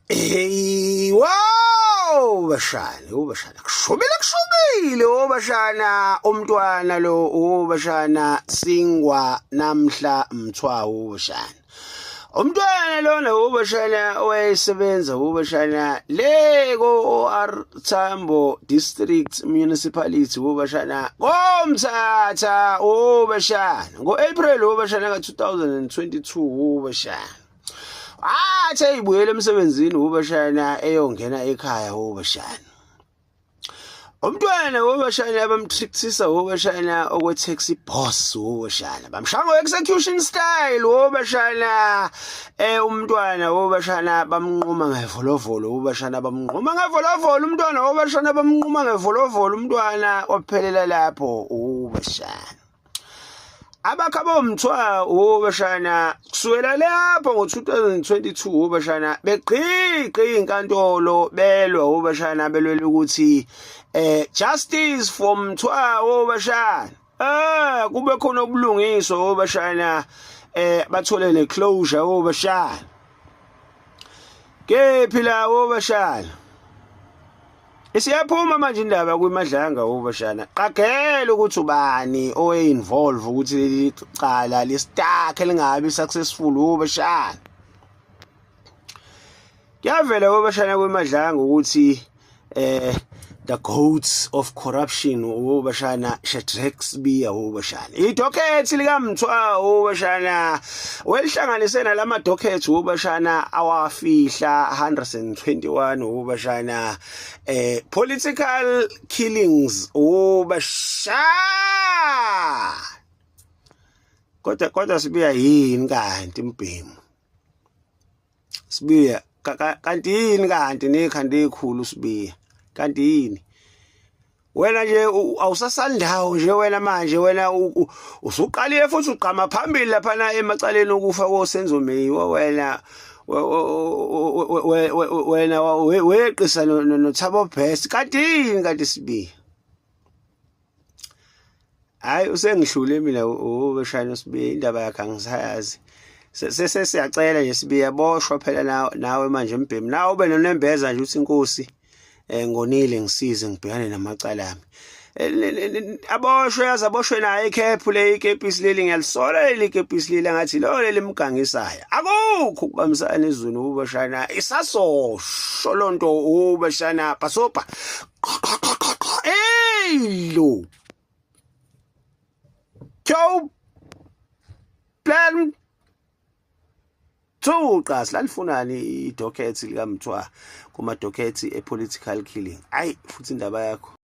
Hey, wow bashana, oh bashana, kushubile kushubile, oh bashana, umntwana lo, oh bashana, singwa namhla mthwa, oh bashana. Umntwana lona oh bashana owayesebenza oh bashana le ko OR Tambo District Municipality oh bashana komthatha oh bashana ngo-April oh bashana ka-2022 oh bashana. Athi eyibuyela emsebenzini ubashana eyongena ekhaya ubashana. Umntwana ubashana bamtrikthisa ubashana okwe-taxi boss ubashana. Bamshaya ngo-execution style ubashana. Eh umntwana ubashana bamnquma ngevolovolo ubashana bamnquma ngevolovolo umntwana ubashana bamnquma ngevolovolo umntwana waphelela lapho ubashana. Abakhabomthwa wobashana kusukela lapho ngo-2022 wobashana begqigqi inkantolo belwa wobashana belwela ukuthi eh justice for Mthwa wobashana eh kube khona ubulungiswa wobashana eh bathole ne closure wobashana kephi la wobashana Isiyaphuma manje indaba kwiMadlanga ubashana. Qagela ukuthi ubani owe-involve ukuthi leli cala listakhe lingabi successful ubashana. Kuyavela ubashana kwiMadlanga ukuthi eh the goats of corruption ubashana Shadrack Sibiya ubashana. Idocket likaMthwa ubashana welihlanganise nalama docket ubashana awafihla 121 ubashana eh political killings ubashana kodwa kodwa sibuya yini kanti mbhemu sibuya kanti yini kanti nekhanda ekhulu sibuya kanti yini wena nje awusasandawo nje wena manje wena usuqalile futhi ugqama phambili laphana emacaleni okufa koSenzo Meyiwa wena wena weqisa noThabo Best kanti yini kanti sibiya hayi usengihlule mina ubeshayina usibiya indaba yakhe angisayazi sesiyacela nje sibiya boshwa phela nawe manje mbhemu nawe ube nonembeza nje uthi inkosi eh ngonile ngisize ngibhekane namacala ami eh, aboshwe yazi aboshwe naye ikhephu le ikepisi leli ngiyalisola leli ikepisi leli ngathi lo leli mgangisayo akukho ukubambisana ezweni ubashana isasosho lonto ubashana bhasobha hey lo Joe plan Thuqa silalifunani idocket likaMthwa kuma docket e political killing. Ayi futhi indaba yakho.